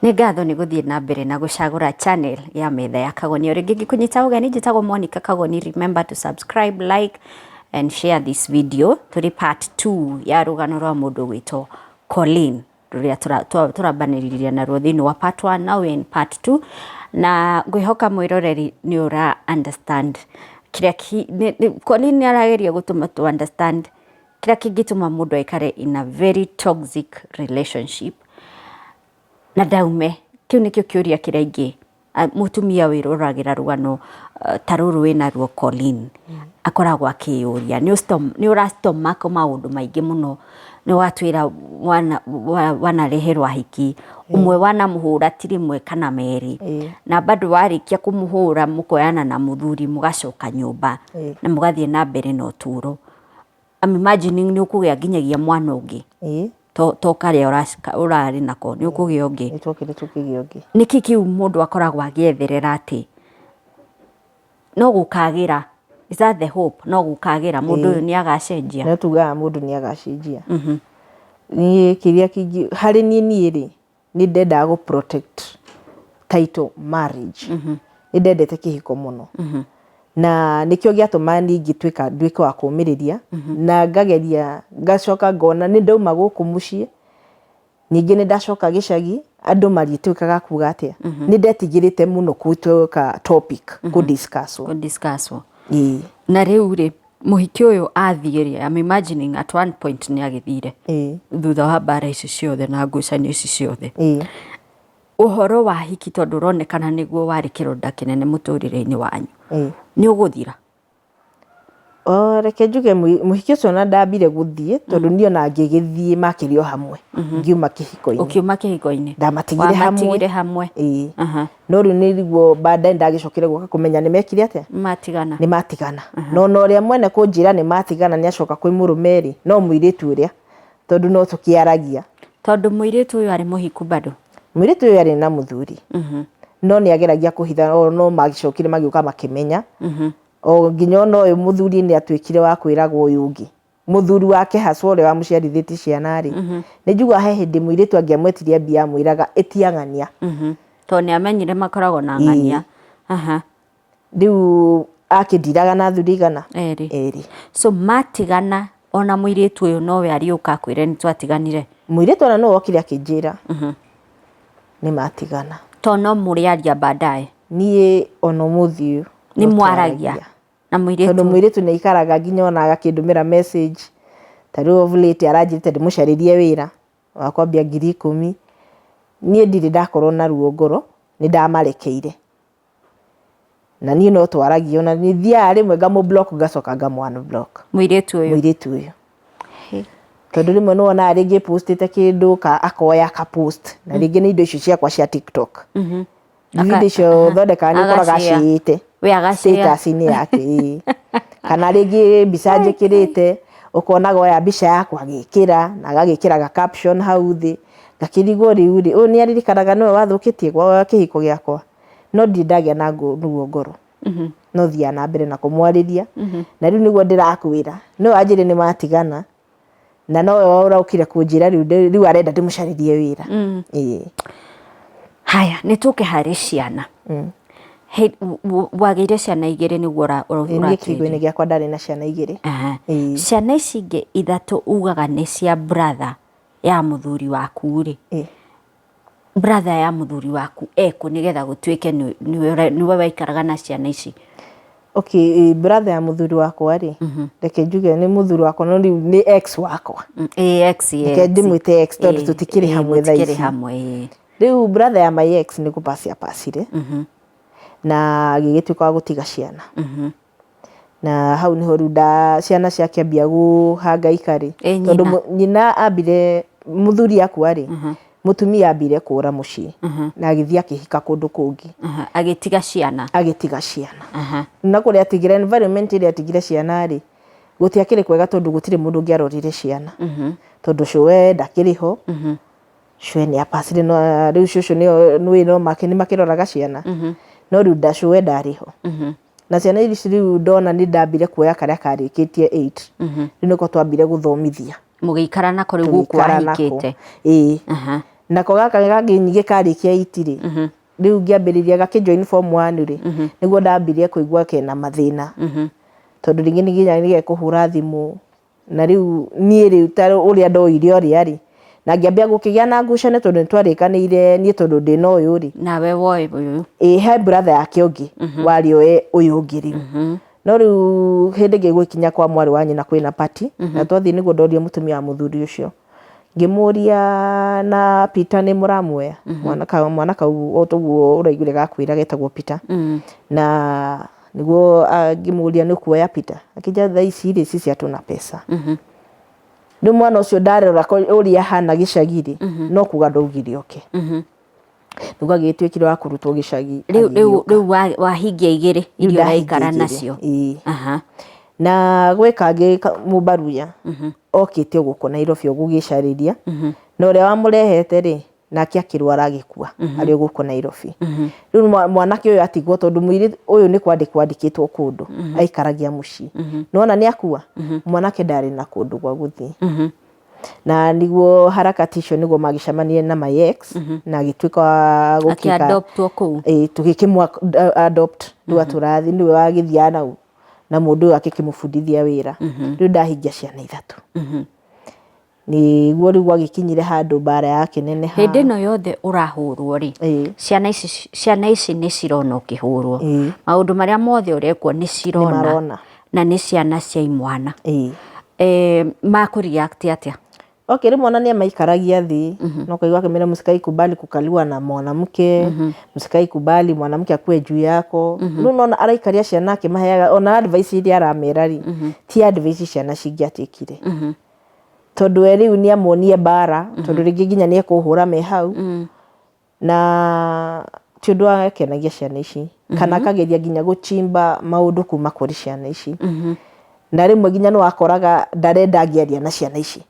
Nĩ ngatho nĩ gũthiĩ na mbere na gũcagũra channel ya Metha ya Kagoni. O rĩngĩ ngĩkũnyita ũgeni, njĩtagwo Monica Kagoni. Remember to subscribe, like and share this video. Tũrĩ part 2 ya rũgano rwa mũndũ ũgwĩtwo Colleen rũrĩa tũrambanĩrĩria naruo thĩinĩ wa part 1. Now we're in part 2 na ngwĩhoka mwĩroreri nĩ ũra understand kĩrĩa Colleen nĩ arageria gũtũma tũ understand kĩrĩa kĩngĩtũma mũndũ aikare in a very toxic relationship na ndaume. Kĩu nĩkĩo kĩũria kĩrĩa aingĩ mũtumia wĩroragĩra rũgano ta rũrũ wĩnaruo Colleen akoragwo akĩyũria. Nĩ ũra stomach maũndũ maingĩ mũno. Nĩ watwĩra wanareherwo ahiki ũmwe, wanamũhũra ti rĩmwe kana merĩ, na bado warĩkia kũmũhũra mũkoyana na mũthuri, mũgacoka nyũmba na mũgathiĩ na mbere na ũtũũro. I'm imagining nĩ ũkũgĩa nginyagia mwana ũngĩ, to karĩa ũrarĩ nako, nĩ ũkũgĩa ũngĩ. Nĩ twokire tũkĩgĩa ũngĩ. Nĩkĩ kĩu mũndũ akoragwo agĩetherera atĩ no gũkagĩra? Is that the hope, no gũkagĩra, mũndũ ũyũ nĩ agacenjia? No tugaga mũndũ nĩ agacenjia. Niĩ kĩrĩa kĩngĩ harĩ niĩ rĩ, nĩ ndendaga gũ protect title marriage. Nĩ ndendete kĩhiko mũno na nĩkĩo gĩatũma niĩ ngĩtuĩka nduĩke wa kũmĩrĩria na ngageria, ngacoka ngona nĩ ndauma gũkũ mũciĩ, ningĩ nĩ ndacoka gĩcagi, andũ marituĩkaga kuga atĩa. Nĩ ndetigĩrĩte mũno gũtuĩka topic kũ discuss. Kũdiscusswo. Ĩĩ. Na rĩu rĩ, mũhiki ũyũ athiĩ rĩ, I'm imagining at one point nĩ agĩthire thutha wa mbara ici ciothe na ngucanio ici ciothe. Ũhoro wa hiki, tondũ ũronekana nĩguo warĩ kĩronda kĩnene mũtũrĩre-inĩ wanyu, nĩ ũgũthira? O reke njuge mũhiki ũcio ona ndambire gũthiĩ, tondũ niĩ ona ngĩgĩthiĩ makĩrĩ o hamwe ngiuma kĩhiko-inĩ. Ũkiuma kĩhiko-inĩ. Ndamatigire hamwe. Wamatigire hamwe. Ĩĩ. No rĩu nĩguo baadaye ndagĩcokire gũka kũmenya nĩ mekire atĩa. Matigana. Nĩ matigana. No ona ũrĩa mwene kũnjĩra nĩ matigana, nĩ acoka kwĩ mũrũme rĩ, no mũirĩtu ũrĩa, tondũ no tũkĩaragia. Tondũ mũirĩtu ũyũ arĩ mũhiku bado? Mũirĩtu ũyũ arĩ na mũthuri, no nĩ ageragia kũhitha o, no magĩcokire magĩũka makĩmenya o nginya ona ũyũ mũthuri nĩ atuĩkire wa kwĩragwo ũyũ ũngĩ mũthuri wake haswa ũrĩa wamũciarithĩtie ciana rĩ. Nĩ njiguaga he hĩndĩ mũirĩtu angĩamwetirie mbia amwĩraga ĩtia ng'ania. Tondũ nĩ amenyire makoragwo na ng'ania. Rĩu akĩndiraga na athuri igana? Erĩ. Erĩ. So matigana, ona mũirĩtu ũyũ nowe ariũka akwĩre nĩ twatiganire? Mũirĩtu ona nĩwe wokire akĩnjĩra nĩ matigana. To no mũrĩaria baadaye? Niĩ ona ũmũthĩ ũyũ nĩ no mwaragia twaragia. Na mũirĩtu? Tondũ mũirĩtu nĩ aikaraga nginya ona agakĩndũmĩra message. Ta rĩu of late aranjĩrĩte ndĩmũcarĩrie wĩra wa kwambia 10,000. Niĩ ndirĩ ndakorwo na ruo ngoro, nĩ ndamarekeire na niĩ no twaragia. Ona nĩ thiaga rĩmwe ngamũ block, ngacoka ngamũ unblock. Mũirĩtu ũyũ? Mũirĩtu ũyũ, tondũ rĩmwe nĩ wonaga rĩngĩ postĩte kĩndũ ka akoya aka post, na rĩngĩ nĩ indo icio ciakwa cia TikTok, indo icio thondekaga, nĩ ũkoraga Agashare. acĩĩte We agashare. Status-inĩ yake, ĩĩ. Kana rĩngĩ mbica njĩkĩrĩte, ũkonaga oya mbica yakwa agĩkĩra na agagĩkĩra ga caption hau thĩ, ngakĩrigwo rĩu rĩ, ũyũ nĩ aririkanaga nĩwe wathũkĩtie gwa kĩhiko gĩakwa? No ndirĩ ndagĩa na ruo ngoro, no thiaga na mbere na kũmwarĩria. Na rĩu nĩguo ndĩrakwĩra, no anjĩre nĩ matigana na nowe ũrokire kũnjĩra rĩu rĩu arenda ndĩmũcarĩrie wĩra. Ĩĩ. Haya, nĩ tũke harĩ ciana. Wagĩire ciana igĩrĩ nĩguo Ĩĩ, niĩ kĩhiko-inĩ ũratwĩrire? Gĩakwa ndarĩ na ciana igĩrĩ. Ĩĩ. Ciana ici ingĩ ithatũ ugaga nĩ cia brother ya mũthuri waku rĩ, brother ya mũthuri waku ekũ nĩgetha gũtuĩke nĩwe waikaraga na ciana ici? Okay, brother ya mũthuri wakwa rĩ, reke njuge nĩ mũthuri wakwa, no rĩu nĩ ex wakwa. Ĩĩ, ex. Reke ex. Ndĩmwĩte ex tondũ tũtikĩrĩ hamwe thaa Mũtikĩrĩ ici. hamwe, ĩĩ. Rĩu brother ya my ex nĩ kũpaci apacire na agĩgĩtuĩka wa gũtiga ciana, na hau niho rĩu nda ciana ciakĩambia kũhangaika rĩ, Ĩ tondũ nyina? Nyina ambire, mũthuri akua rĩ, mũtumia ambire kũra mũciĩ na agĩthiĩ akĩhika kũndũ kũngĩ. Agĩtiga ciana. Agĩtiga ciana. Na kũrĩa atigire, environment ĩrĩa atigire ciana rĩ, gũtiakĩrĩ kwega, tondũ gũtirĩ mũndũ ũngĩarorire ciana, tondũ cũwe ndakĩrĩ ho, cũwe nĩ apacire. No rĩu cũcũ nĩo nĩwe no make nĩ makĩroraga ciana, no rĩu cũwe ndarĩ ho na ciana ici. Rĩu ndona nĩ ndambire kuoya karĩa karĩkĩtie 8, rĩu nĩko twambire gũthomithia. Mũgĩikara nako rĩu gũkũ Tũgĩikara nako. wahikĩte? Ĩĩ. Nako gaka gangĩ nyingĩ karĩkia 8 rĩ, rĩu ngĩambĩrĩria gakĩ join form 1 rĩ, nĩguo ndambirie kũigua kena mathĩna. Tondũ rĩngĩ nĩ nginya nĩ gekũhũra thimũ, na rĩu niĩ rĩu ta ũrĩa ndoire ũrĩa rĩ, na ngĩambia gũkĩgĩa na ngucanio tondũ nĩ twarĩkanĩire niĩ tondũ ndĩna ũyũ rĩ. Nawe woe ũyũ. Ĩĩ he brother yake ũngĩ warĩ oe ũyũ ũngĩ rĩu. No rĩu hĩndĩ ĩngĩ gũgĩkinya kwa mwarĩ wa nyina kwĩna party, na twathiĩ nĩguo ndorire mũtumia wa mũthuri ũcio. Ngĩmũria na Peter nĩ mũramuoya? Mwana kau mwana kau o toguo ũraiguire gakwĩra getagwo Peter. Na nĩguo ngĩmũria nĩ ũkuoya Peter? Akĩnjĩra thaa ici rĩ sisi hatuna pesa. Rĩu mwana ũcio ndarora ũrĩa ahana gĩcagi rĩ, no kuga ndaugire oke. Nĩguo agĩtuĩkire wa kũrutwo gĩcagi. Rĩu rĩu agĩgĩũka. Rĩu wahingia igĩrĩ Rĩu iria ndahingia ũraikara igĩrĩ, nacio. Ĩĩ. Na gwĩ kangĩ mũmbaruya okĩte o gũkũ Nairobi o gũgĩcarĩria, na ũrĩa wamũrehete rĩ, nake akĩrwara agĩkua arĩ o gũkũ Nairobi. Rĩu mwanake ũyũ atigwo tondũ mũirĩtu ũyũ nĩ kwandĩkwo andĩkĩtwo kũndũ, aikaragia mũciĩ. Nĩwona nĩ akua, mwanake ndarĩ na kũndũ gwa gũthiĩ. Na nĩguo harakati icio nĩguo magĩcemanirie na my ex, na agĩtuĩka wa gũkĩka Akĩ-adoptwo kũu. Ĩĩ, tũgĩkĩmũ adopt rĩu atũrathi nĩwe wagĩthiaga na mũndũ ũyũ akĩmũbundithia wĩra. Rĩu ndahingia ciana ithatũ. Nĩguo rĩu gwagĩkinyire handũ mbara yakĩneneha. Hĩndĩ ĩno yothe ũrahũrwo rĩ, ciana ici nĩ cirona ũkĩhũrwo. Maũndũ marĩa mothe ũrekwo nĩ cirona. Nĩmarona. Na nĩ ciana cia imwana. Makũ react atĩa? Okay, rĩmwe ona nĩ amaikaragia thĩ, na ũkaigua akĩmera msikai kubali kukaliwa na mwanamke, msikai kubali mwanamke akue juu yako. Rĩu nona araikaria ciana akĩmaheaga ona advice iria aramera rĩ, ti advice ciana cingĩatĩkire. Tondũ we rĩu nĩ amuonie mbara, tondũ rĩngĩ nginya nĩ ekũhũra me hau, na ti ũndũ wakenagia ciana ici, kana akageria nginya gũchimba maũndũ kuma kũrĩ ciana ici. Na rĩmwe nginya nĩ wakoraga ndarenda angĩaria na ciana ici.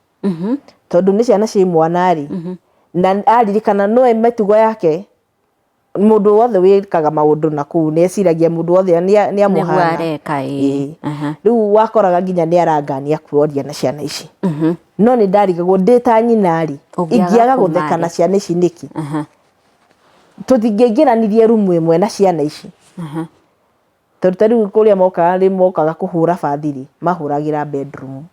Tondũ nĩ ciana cia imwana rĩ, na aririkana no mĩtugo yake, mũndũ wothe wĩkaga maũndũ na kũu nĩ eciragia mũndũ wothe nĩ Nĩguo amũhana. areka, ĩĩ. Rĩu wakoraga nginya nĩ arangania kuoria na ciana ici. No nĩ ndarigagwo ndĩ ta nyina rĩ, Ũngĩaga ingĩaga gũtheka na kũmaria. ciana ici nĩkĩ? Tũtingĩingĩranirie rumu ĩmwe na ciana ici. Tondũ ta rĩu kũrĩa mokaga rĩ, mokaga kũhũra bathi rĩ, mahũragĩra bedroom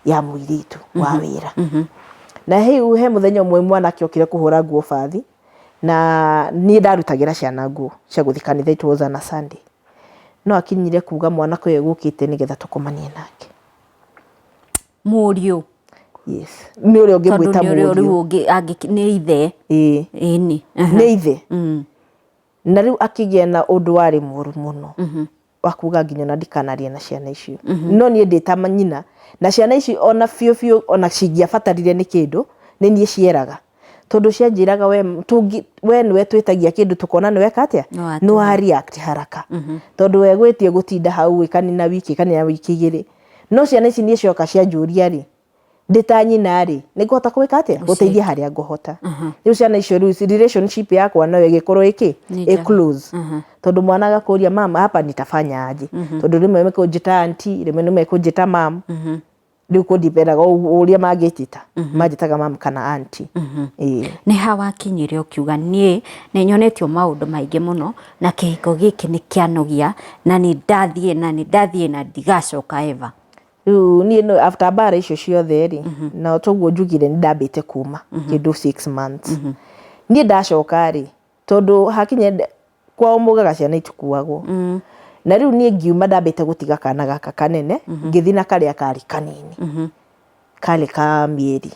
ya mũirĩtu wa wĩra. Na rĩu he mũthenya ũmwe mwanake okire kũhũra nguo bathi, na niĩ ndarutagĩra ciana nguo cia gũthiĩ kanitha, it was on a Sunday. No akinyire kuga mwanake ũyũ egũkĩte nĩgetha tũkomanie nake. Mũriũ. Yes. Nĩ ũrĩa Tondũ ũngĩmwĩta nĩ ũrĩa rĩu mũriũ. ũngĩ nĩ ithe. Ĩĩ. Ĩni. Nĩ ithe. Na rĩu akĩgĩa na ũndũ warĩ mũru mũno wa kuga nginya ona ndikanarie na ciana icio. No niĩ ndĩ ta nyina, na ciana ici ona biũ biũ ona cingĩabatarire nĩ kĩndũ, nĩ niĩ cieraga. Tondũ cianjĩraga we we nĩwe twĩtagia kĩndũ tũkona nĩ weka atĩa? Nĩ wa react haraka. Tondũ we gwĩtie gũtinda hau ĩkanina wiki, ĩkanina wiki igĩrĩ. No ciana ici niĩ cioka cianjũria rĩ, ndĩ ta nyina rĩ, nĩ ngũhota gwĩka atĩa? Gũteithia harĩa ngũhota. Rĩu ciana icio rĩu relationship yakwa nayo ĩgĩkorwo ĩkĩ? Nĩ Ĩ njega. close. Tondũ mwana agakũria mama hapa nitafanya aje? Tondũ rĩmwe mekũnjĩta auntie, rĩmwe nĩ mekũnjĩta mam. Rĩu kũndipendaga ũrĩa mangĩnjĩta. Manjĩtaga mam kana auntie. Ĩĩ. Nĩ ha wakinyire ũkiuga niĩ nĩ nyonetio maũndũ maingĩ mũno na kĩhiko gĩkĩ nĩ kĩanogia na nĩ ndathiĩ na nĩ ndathiĩ na ndigacoka ever? Rĩu niĩ no after mbara icio ciothe rĩ, na toguo njugire nĩ ndambĩte kuma kĩndũ 6 months. Niĩ ndacoka rĩ, tondũ hakinya kwao mugaga ciana itikuagwo. Na rĩu niĩ ngiuma ndambĩte gũtiga kana gaka kanene, ngĩthiĩ na karĩa karĩ kanini. Karĩ ka mĩeri.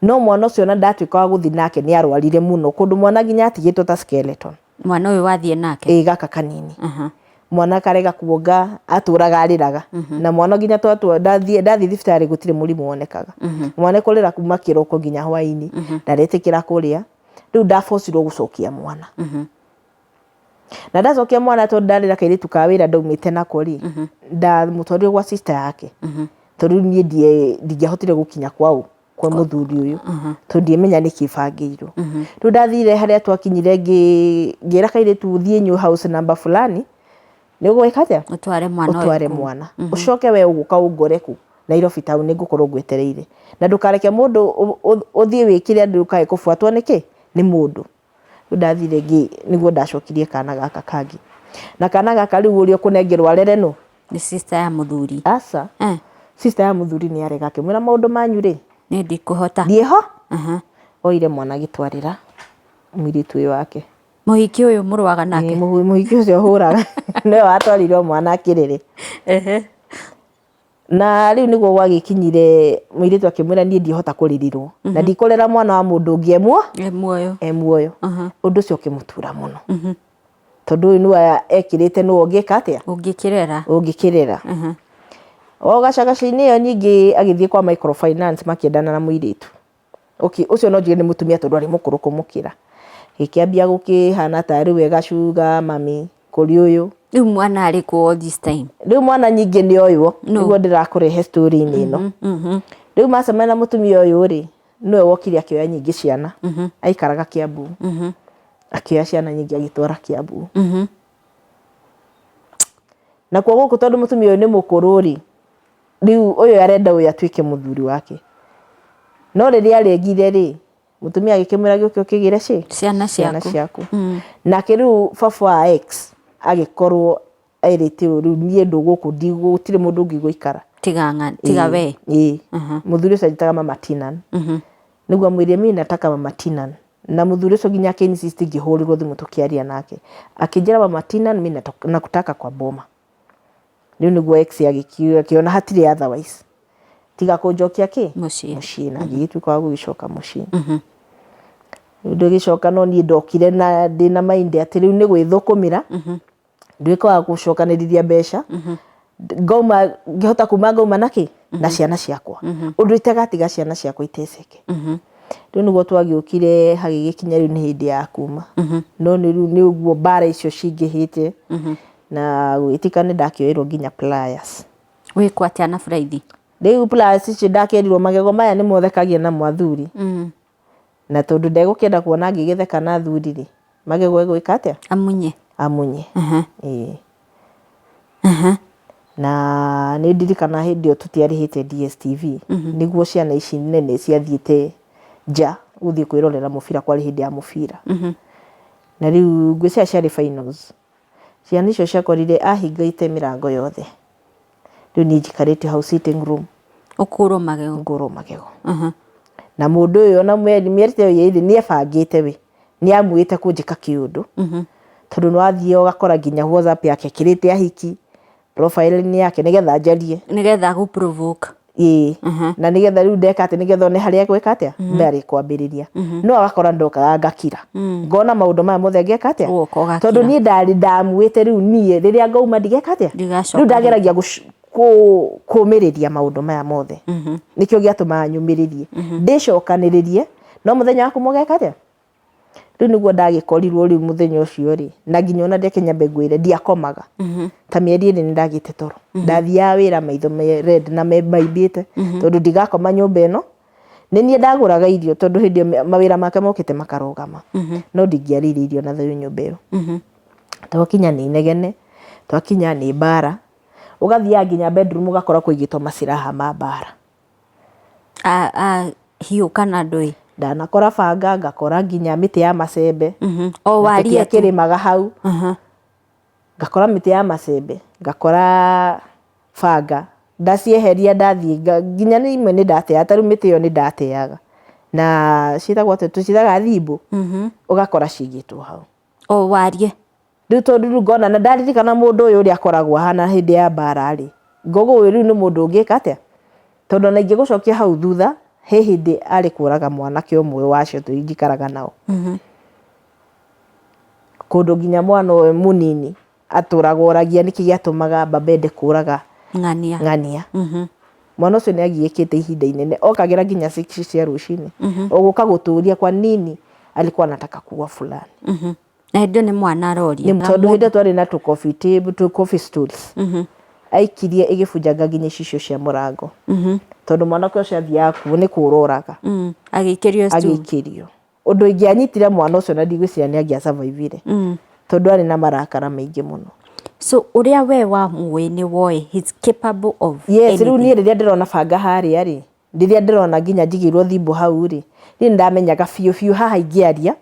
No mwana ũcio ona ndatuĩka wa gũthiĩ nake nĩ arwarire mũno kũndũ mwana nginya atigĩtwo ta skeleton. Mwana ũyũ wathiĩ nake? Ĩĩ, gaka kanini. Mwana karega kuonga, atũraga arĩraga. Na mwana nginya twatua ndathiĩ thibitarĩ gũtirĩ mũrimũ wonekaga. Mwana kũrĩra kuma kĩroko nginya hwainĩ, ndaretĩkĩra kũrĩa. Rĩu ndabocirwo gũcokia mwana. Na ndacokia mwana tondũ ndarĩ na kairĩtu ka wĩra ndaumĩte nako rĩ, ndamũtwarire gwa sister yake. Tondũ rĩu niĩ ndingĩahotire gũkinya kwao kwa mũthuri ũyũ tondũ ndiemenya nĩkĩ bangĩirwo. Rĩu ndathire harĩa twakinyire ngĩra kairĩtu thiĩ new house number fulani, nĩ ũgwĩka atĩa? Ũtware mwana ũyũ Ũtware kũu. Mwana. Ũcoke we ũgũka ũngore kũ? Nairobi town nĩ ngũkorwo ngwetereire. Na ndũkareke mũndũ ũthiĩ wĩkĩre andũ ndũkae kũbuatwo nĩ kĩ? Nĩ mũndũ. Rĩu ndathire ngĩ nĩguo ndacokirie kana gaka kangĩ. Na kana gaka rĩu ũrĩa ũkũnengerwo arere nũ? Nĩ sister ya mũthuri. Aca. Sister ya mũthuri nĩ arega akĩmwĩra maũndũ manyu rĩ, Niĩ ndikũhota. Ndiĩho. Oire mwana agĩtwarĩra mũirĩtu ũyũ wake. Mũhiki ũyũ mũrũaga nake. Mũhiki ũcio hũraga nĩwe watwarirwo mwana akĩrere. Na rĩu nĩguo gwagĩkinyire mũirĩtu akĩmwĩra niĩ ndihota kũrĩrĩrwo na ndikũrera mwana wa mũndũ ũngĩ e muo E muoyo. E muoyo. Ũndũ ũcio ũkĩmũtura mũno tondũ ũyũ nĩwe ekĩrĩte nĩwe ũngĩka atĩa? Ũngĩkĩrera. Ũngĩkĩrera. O gacagaca-inĩ ĩyo ningĩ agĩthiĩ kwa microfinance makĩendana na mũirĩtu. Okay, ũcio no njuge nĩ mũtumia tondũ arĩ mũkũrũ kũmũkĩra. Gĩkĩambia gũkĩhana tarĩ we gacuga mami kũrĩ ũyũ. Rĩu mwana arĩ kũ all this time? Rĩu mwana nyingĩ nĩ oywo, nĩguo ndĩrakũrehe story-inĩ ĩno. Rĩu macemania na mũtumia ũyũ rĩ, nĩwe wokire akĩoya nyingĩ ciana. Aikaraga Kiambu. Akĩoya ciana nyingĩ agĩtwara Kiambu. Nakuo gũkũ tondũ mũtumia ũyũ nĩ mũkũrũ rĩ, rĩu ũyũ arenda ũyũ atuĩke mũthuri wake. No rĩrĩa aregire rĩ, mũtumia agĩkĩmwĩra gĩũke ũkĩgĩre ci Ciana ciana ciaku. Ciaku. Nake rĩu baba wa ex agĩkorwo erĩte ũũ, rĩu niĩ ndũgũkũ gũtirĩ mũndũ ũngĩ gũikara. Tiga tiga we. Ĩĩ. Mũthuri ũcio anjĩtaga Mama Tinan. Nĩguo amwĩrire mimi nataka Mama Tinan. Na mũthuri ũcio nginya akĩ insist ngĩhũrĩrwo thimũ tũkĩaria nake. Akĩnjĩra, "Mama Tinan, mimi nakutaka kwa boma." Rĩu nĩguo ex akĩona hatirĩ otherwise. Tiga kũnjokia kĩ? Mũciĩ. Mũciĩ na ngĩgĩtuĩka wa gũgĩcoka mũciĩ. Rĩu ndĩgĩcoka no niĩ ndokire na ndĩna mind atĩ rĩu nĩ gwĩthũkũmĩra. Nduĩke wa gũcokanĩrĩria mbeca. Ngauma ngĩhota kuma ngauma na kĩ? Na ciana ciakwa. Ũndũ itagatiga ciana ciakwa iteceke. Rĩu nĩguo twagĩũkire hagĩgĩkinya rĩu nĩ hĩndĩ ya kuma. No nĩ rĩu nĩ ũguo mbara icio cingĩhĩte na gũgĩtuĩka nĩ ndakĩoerwo nginya pliers. Wĩkwo atĩa na buraithi? Rĩu pliers icio ndakĩrirwo magego maya nĩ mothekagia namo athuri. Na tondũ ndegũkĩenda kuona ngĩgĩtheka na athuri rĩ, magego egwĩka atĩa? Amunye. Amunye. Ĩĩ. Na nĩ ndirikana hĩndĩ ĩyo tũtiarĩhĩte DSTV. Nĩguo ciana ici nene ciathiĩte nja gũthiĩ kwĩrorera mũbira, kwarĩ hĩndĩ ya mũbira. Na rĩu ngwĩciria ciarĩ finals. Ciana icio ciakorire ahingĩte mĩrango yothe. Rĩu niĩ njikarĩte hau sitting room. Ũkũrwo magego. Ngũrwo magego. Na mũndũ ũyũ ona mĩeri ta ĩyo ĩrĩ nĩ ebangĩte we. Nĩ amuĩte kũnjĩka kĩũndũ. Tondũ nĩ wathiĩ ũgakora nginya WhatsApp yake ekĩrĩte ahiki profile-inĩ yake nĩgetha njarie. Nĩgetha agũ provoke. Ĩĩ. Na nĩgetha rĩu ndeka atĩ nĩgetha one harĩa egwĩka atĩa mbere kwambĩrĩria. No agakora ndokaga ngakira. Ngona maũndũ maya mothe ngeka atĩa? Ũgoka ũgakira. Tondũ niĩ ndarĩ ndamuĩte rĩu niĩ rĩrĩa ngauma ndigeka atĩa? Ndigacoka Rĩu ndageragia kũmĩrĩria maũndũ maya mothe. Nĩkĩo gĩatũmaga nyũmĩrĩrie. Ndĩcokanĩrĩrie no mũthenya wa kuma ũgeka atĩa? Rĩu nĩguo ndagĩkorirwo rĩu mũthenya ũcio rĩ, na nginya ona ndeke nyambe ngwĩre ndiakomaga. Ta mĩeri ĩrĩ nĩ ndagĩte toro. Ndathiaga wĩra maitho me red na me maimbĩte tondũ ndigakoma nyũmba ĩno. Nĩ niĩ ndagũraga irio tondũ hĩndĩ ĩyo mawĩra make mokĩte makarũgama. No ndingĩarĩire irio na thayũ nyũmba ĩyo. Twakinya nĩ inegene, twakinya nĩ mbara. Ũgathiaga nginya bedroom ũgakora kũigĩtwo maciraha ma mbara. Hiũ kana ndũĩ? Ndanakora banga, ngakora nginya mĩtĩ ya macembe. O Na warie tu. tũtiakĩrĩmaga hau. Ngakora mĩtĩ ya macembe, ngakora banga. Ndacieheria ndathiĩ nginya nĩ imwe nĩ ndateaga, ta rĩu mĩtĩ ĩyo nĩ ndateaga. Na ciĩtagwo atĩa, tũciĩtaga thimbũ, ũgakora cigĩtwo hau. O warie. Rĩu tondũ rĩu ngona na ndaririkana mũndũ ũyũ ũrĩa akoragwo ahana hĩndĩ ya mbara rĩ, ngoga ũyũ rĩu nĩ mũndũ ũngĩka atĩa? Tondũ ona ingĩgũcokia hau thutha, he hĩndĩ arĩ kũraga mwanake ũmwe wa acio njikaraga nao. Kũndũ nginya mwana ũyũ mũnini atũraga oragia nĩkĩ gĩatũmaga baba ende kũraga Ng'ania. Ng'ania. Mwana ũcio nĩ agiĩkĩte ihinda inene, okagĩra nginya 6 cia rũcinĩ. Ogũka gũtũria kwa nini alikuwa anataka kuua fulani. Na hĩndĩ ĩyo nĩ mwana aroria. Nĩ tondũ hĩndĩ ĩyo twarĩ na tũ coffee table, tũ coffee stools. Aikirie ĩgĩbunjanga nginya icicio cia mũrango. Tondũ mwanake ũcio athiaga kuo nĩ kũra oraga. Agĩikĩrio stool. Agĩikĩrio. Ũndũ ingĩanyitire mwana ũcio na ndigwĩciria nĩ angĩa survive-ire. Tondũ arĩ na marakara maingĩ mũno. So ũrĩa we wamũĩ nĩ woĩ he's capable of Yes, rĩu anything. niĩ rĩrĩa ndĩrona banga harĩa rĩ, rĩrĩa ndĩrona nginya njigĩirwo thimbũ hau rĩ, niĩ nĩndamenyaga biũ biũ haha ingĩaria,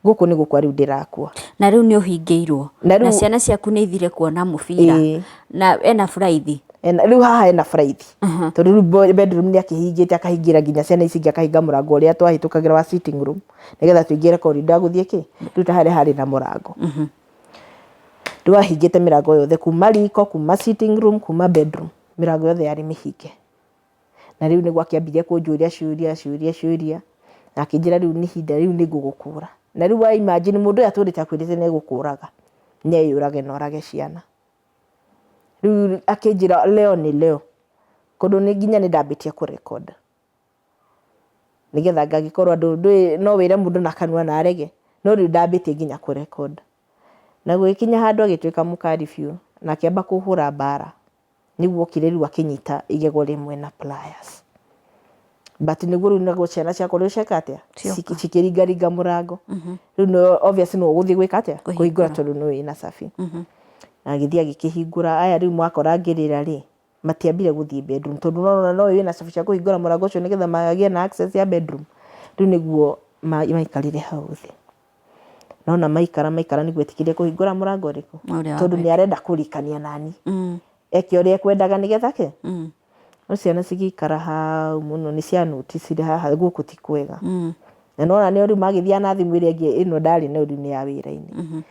gũkũ nĩ gũkua rĩu ndĩrakua. Na rĩu nĩ ũhingĩirwo. Na Na rĩu ciana ciaku nĩ ithire kuona mũbira. Ĩĩ. Na ena buraithi. Ena, rĩu haha ena buraithi. Tondũ rĩu bedroom nĩ akĩhingĩte akahingĩra nginya ciana ici ingĩ akahinga mũrango ũrĩa twahĩtũkagĩra wa sitting room nĩgetha tũingĩre corridor gũthiĩ kĩ, rĩu ta harĩa harĩ na mũrango. Rĩu ahingĩte mĩrango yothe kuma riko, kuma sitting room, kuma bedroom, mĩrango yothe yarĩ mĩhinge. Na rĩu nĩguo akĩambirie kũnjũria ciũria ciũria ciũria, na akĩnjĩra rĩu nĩ ihinda rĩu nĩ ngũgũkũra. Na rĩu wa imagine mũndũ ũyũ atũrĩte akwĩrĩte nĩ egũkũraga, nĩ eyũrage na orage ciana. Rĩu akĩnjĩra leo ni leo, kũndũ nĩ nginya nĩ ndambĩtie kũ record. Nĩgetha ngagĩkorwo andũ ndũĩ no wĩre mũndũ na kanua na arege, no rĩu ndambĩtie nginya kũ record. Na gũgĩkinya handũ agĩtuĩka mũkari biũ na akĩamba kũhũra mbara. Nĩguo okire rĩu akĩnyita igego rĩmwe na pliers. But nĩguo rĩu naguo ciana ciakwa rĩu cieka atĩa? Cioka. Cikĩringaringa mũrango. Rĩu no obviously nĩwe ũgũthiĩ gwĩka atĩa? Kũhingũra tondũ nĩwe wĩna cabi. Na agĩthiĩ agĩkĩhingũra, aya rĩu mwakora ngĩrĩra rĩ, matiambire gũthiĩ bedroom tondũ nĩwona no wĩna cabi cia kũhingũra mũrango ũcio nĩgetha magĩe na access ya bedroom. Rĩu nĩguo maikarire hau thĩ. Nona maikara maikara nĩguo etĩkĩrie kũhingũra mũrango ũrĩkũ? Ũrĩa wa Tondũ nĩ arenda kũrikania nani. Eke ũrĩa ekwendaga nĩgetha kĩ? No ciana cigĩikara hau mũno nĩ cia noticire haha gũkũ ti kwega. Na nĩwona nĩo rĩu magĩthiaga na thimũ ĩrĩa ĩngĩ ĩno ndarĩ nayo rĩu nĩ ya wĩra-inĩ.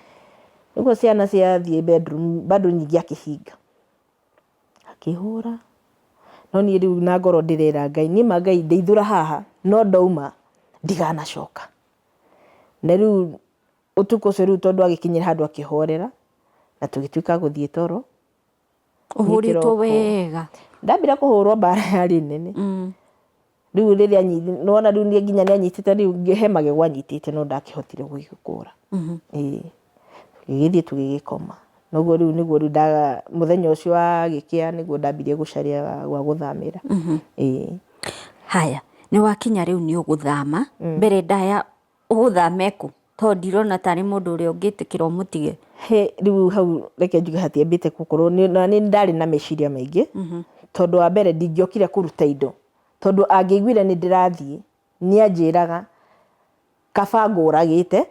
Nĩguo ciana ciathiĩ bedroom bado ningĩ akĩhinga. Akĩhũra. No niĩ rĩu na ngoro ndĩrera Ngai, niĩ ma Ngai ndeithũra haha no ndauma ndiganacoka. Na rĩu ũtukũ ũcio rĩu tondũ agĩkinyire handũ akĩhorera, na tũgĩtuĩka a gũthiĩ toro. Ũhũrĩtwo Kĩroko. wega. Ndambire kũhũrwo mbara yarĩ nene. Rĩu rĩrĩa nĩwona rĩu niĩ nginya nĩ anyitĩte rĩu he magego anyitĩte no ndakĩhotire gũgĩkũra. Ĩĩ. Tũgĩgĩthiĩ tũgĩgĩkoma. Noguo rĩu nĩguo rĩu nda mũthenya ũcio wagĩkĩa nĩguo ndambirie gũcaria gwa gũthamĩra. Ĩĩ. Haya, nĩ wakinya rĩu nĩ ũgũthama, mbere ndaya ũgũthame kũ? Tondũ ndirona tarĩ mũndũ ũrĩa ũngĩtĩkĩra ũmũtige. Hĩ, rĩu hau reke njuge hatiambĩte gũkorwo na nĩ ndarĩ na meciria maingĩ, tondũ wa mbere ndingĩokire kũruta indo, tondũ angĩaiguire nĩ ndĩrathiĩ, nĩ anjĩraga kaba ngũragĩte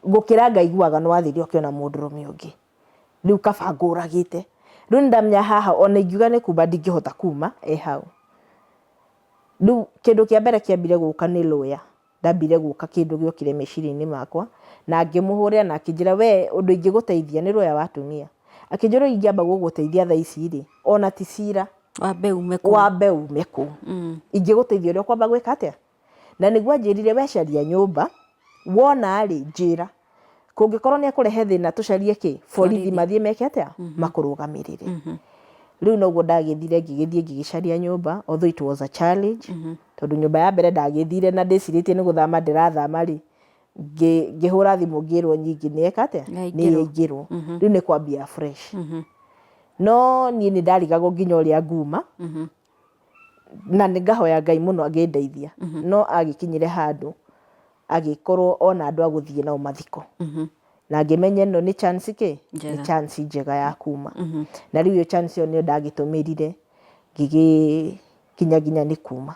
gũkĩra ngaiguaga nĩ wathire ũkĩona mũndũrũme ũngĩ. Rĩu kaba ngũragĩte. Rĩu nĩ ndamenya haha ona ingiuga nĩ kuma ndingĩhota kuma e hau. Rĩu kĩndũ kĩa mbere kĩambire gũka nĩ lawyer. Ndambire gũka kĩndũ gĩokire meciria-inĩ makwa na ngĩmũhũrĩra na akĩnjĩra we ũndũ ingĩgũteithia nĩ lawyer wa atumia. Akĩnjĩra ũrĩa ingĩamba gũgũteithia thaa ici rĩ, ona ti cira. Wambe ume kũu. Wambe ume kũu. Ingĩgũteithia ũrĩa ũkwamba gwĩka atĩa? Na nĩguo anjĩrire we caria nyũmba, wona rĩ, njĩra. Kũngĩkorwo nĩ ekũrehe thĩna tũcarie kĩ? Borithi mathiĩ meke atĩa? Makũrũgamĩrĩre. Rĩu noguo ndagĩthire ngĩgĩthiĩ ngĩgĩcaria nyũmba, although it was a challenge, tondũ nyũmba ya mbere ndagĩthire na ndĩcirĩtie nĩ gũthama ndĩrathama rĩ, ngĩhũra thimũ ngĩrwo nyingĩ nĩ yeka atĩa? Nĩ yaingĩrwo. Rĩu nĩ kwambia fresh. No niĩ nĩ ndarigagwo nginya ũrĩa nguma, na nĩ ngahoya Ngai mũno angĩndeithia no agĩkinyire handũ agĩkorwo ona andũ a gũthiĩ nao mathiko na ngĩmenya ĩno nĩ chance kĩ nĩ Njega. chance njega ya kuma na rĩu ĩyo chance ĩyo nĩyo ndagĩtũmĩrire ngĩgĩkinya nginya nĩ kuma.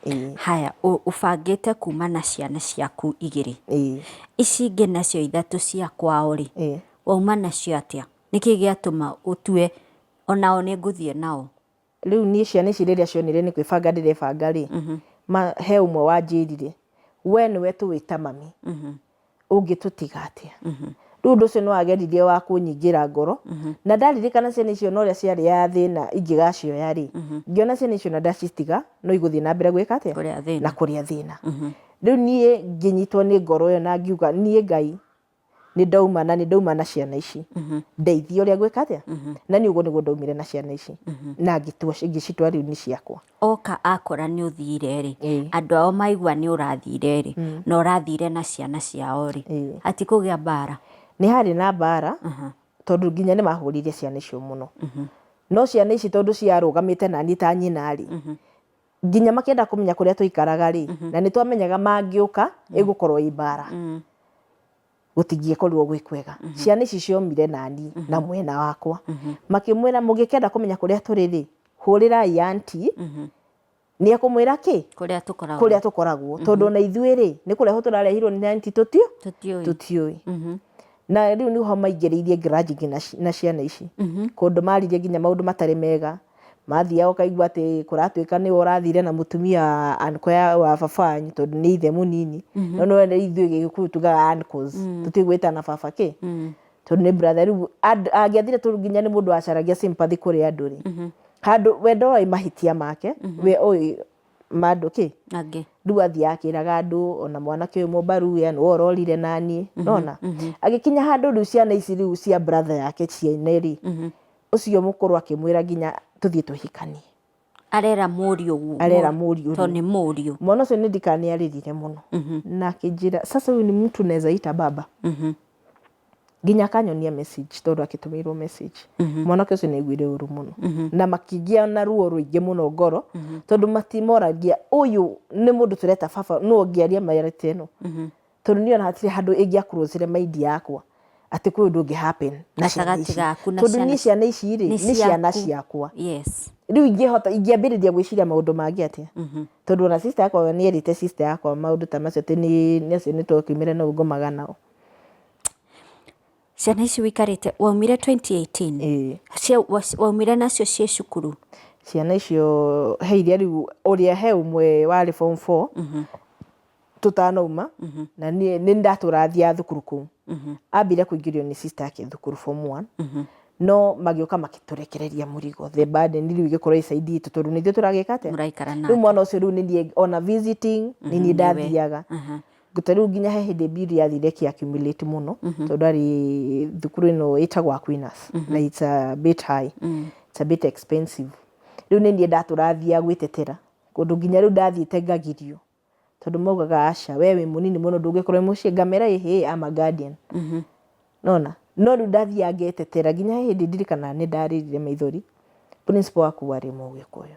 Ĩĩ. Haya, ũbangĩte kuma na ciana ciaku igĩrĩ. Ĩĩ. Ici ingĩ nacio ithatũ cia kwao rĩ, Ĩĩ. wauma nacio atĩa? Nĩkĩ gĩatũma ũtue onao nĩ ngũthiĩ nao? Rĩu niĩ ciana ici rĩrĩa cionire nĩ kwĩbanga ndĩrebanga rĩ, he ũmwe wanjĩrire, we nĩwe tũĩ ta mami, ũngĩtũtiga atĩa? Rĩu ũndũ ũcio nĩ wageririe wa kũnyingĩra ngoro, na ndaririkana ciana icio na ũrĩa ciarĩaga thĩna ingĩgacioya rĩ, ngĩona ciana icio na ndacitiga no igũthiĩ na mbere gwĩka atĩa? Kũrĩa thĩna. Na kũrĩa thĩna. Rĩu niĩ ngĩnyitwo nĩ ngoro ĩyo na ngiuga niĩ Ngai nĩ ndauma na nĩ ndauma na ciana ici ndeithia ũrĩa ngwĩka atĩa na niĩ ũguo nĩguo ndaumire na ciana ici na ngĩtua ngĩcitua rĩu nĩ ciakwa. Oka akora nĩ ũthire rĩ, Ĩĩ. andũ ao maigua nĩ ũrathire rĩ, na ũrathire na ciana ciao rĩ, Ĩĩ. hatikũgĩa mbara? Nĩ harĩ na mbara tondũ nginya nĩ mahũrire ciana icio mũno no ciana ici tondũ ciarũgamĩte naniĩ ta nyina rĩ nginya makĩenda kũmenya kũrĩa twaikaraga rĩ na nĩ twamenyaga mangĩũka ĩgũkorwo ĩ mbara. Gũtingĩkorirwo gwĩ kwega. Ciana ici ciomire nani na mwena wakwa. Makĩmwĩra mũngĩkenda kũmenya kũrĩa tũrĩ rĩ, hũrĩrai auntie, nĩ ekũmwĩra kĩ? Kũrĩa tũkoragwo. Kũrĩa tũkoragwo. Tondũ ona ithuĩ rĩ, nĩ kũrehwo tũrarehirwo nĩ auntie tũtiũ? Tũtiũĩ. Tũtiũĩ. Na rĩu nĩho maingĩrĩirie grudge nginya na ciana ici. Kũndũ maririe nginya maũndũ matarĩ mega. Mathiaga ũkaigua atĩ kũratuĩka nĩwe ũrathire na mũtumia wa uncle ya wa baba wanyu tondũ nĩ ithe mũnini. No nĩwe ithuĩ Gĩkũyũ tugaga uncles. Tũtiũĩ gwĩtana baba kĩ. Tondũ nĩ brother rĩu angĩathire tondũ nginya nĩ mũndũ wacaragia sympathy kũrĩ andũ rĩ. Handũ we ndoĩ mahĩtia make, we oĩ ma andũ kĩ. Angĩ. Rĩu athiaga akĩraga andũ ona mwanake ũyũ mũmbaruya nĩwe ũrorire naniĩ. Nona? Agĩkinya handũ rĩu ciana ici rĩu cia brother yake ciene rĩ, ũcio mũkũrũ akĩmwĩra nginya tũthiĩ tũhikanie. Arera mũriũ ũguo. Arera mũriũ Tondũ nĩ mũriũ. Mwana ũcio nĩ ndikana nĩ arĩrire mũno. Na akĩnjĩra sasa huyu ni mtu naweza ita baba. Nginya akanyonia message tondũ akĩtũmĩirwo message. Mwanake ũcio nĩ aiguire ũru mũno. Na makĩgĩa na ruo rũingĩ mũno ngoro tondũ matimoragia ũyũ nĩ mũndũ tũreta baba nũ ũngĩaria marĩte ĩno. Tondũ niĩ ona hatirĩ handũ ĩngĩa cross mind yakwa atĩ kwĩ ũndũ ũngĩ happen na ciana Gatagatĩ ici. gaku na Tondũ ciana niĩ ciana ici rĩ, nĩ ciana ciakwa. Yes. Rĩu ingĩhota ingĩambĩrĩria gwĩciria maũndũ mangĩ atĩa? Tondũ ona sister yakwa nĩ erĩte sister yakwa maũndũ ta macio atĩ nĩ acio nĩ twakiumire nao ngomaga nao. Ciana ici wĩikarĩte waumire 2018? Ĩĩ. Waumire nacio ciĩ cukuru? Ciana icio he iria rĩu ũrĩa he ũmwe warĩ form 4 tũtanauma na niĩ nĩ ndatũrathiaga thukuru kũu. Ambire kũingĩrio nĩ sister yake thukuru form 1 no magĩũka makĩtũrekereria mũrigo the burden rĩu ĩgĩkorwo ĩ side itũ tondũ nĩ ithuĩ tũragĩka atĩa? Mũraikara Rĩu nake. mwana ũcio rĩu nĩ niĩ ona visiting nĩ niĩ Nĩwe. ndathiaga. Ta rĩu nginya he hĩndĩ bill yathire ĩkĩ accumulate mũno tondũ arĩ thukuru ĩno ĩtagwo Aquinas na it's a bit high, it's a bit expensive. Rĩu nĩ niĩ ndatũrathiaga gwĩtetera kũndũ nginya rĩu ndathiĩte ngagirio tondũ maugaga aca we wĩ mũnini mũno ndũngĩkorwo wĩ mũciĩ ngamera ĩhĩ I'm a guardian. Nona no rĩu ndathiaga ngetetera nginya he hĩndĩ ndirikanaga nĩ ndarĩrire maithori principal wa kũu arĩ mũgĩkũyũ.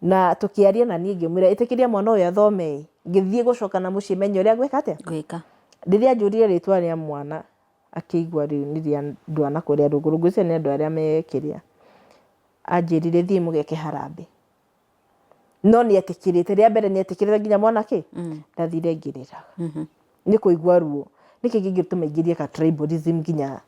Na tũkĩaria na niĩ ngĩmwĩra ĩtĩkĩria mwana ũyũ athome ĩ, ngĩthiĩ gũcoka na mũciĩ menye ũrĩa ngwĩka atĩa. Gwĩka. Rĩrĩa anjũririe rĩtwa rĩa mwana akĩigua rĩu nĩ rĩa andũ a nakũrĩa rũgũrũ, ngwĩciria nĩ andũ arĩa me kĩrĩa, anjĩrire thiĩ mũgeke harambee. No nĩ etĩkĩrĩte, rĩa mbere nĩ etĩkĩrĩte nginya mwana kĩ, ndathire ngĩrĩraga. Nĩ kũigua ruo. Nĩkĩ kĩngĩtũma ingĩrie ka tribalism nginya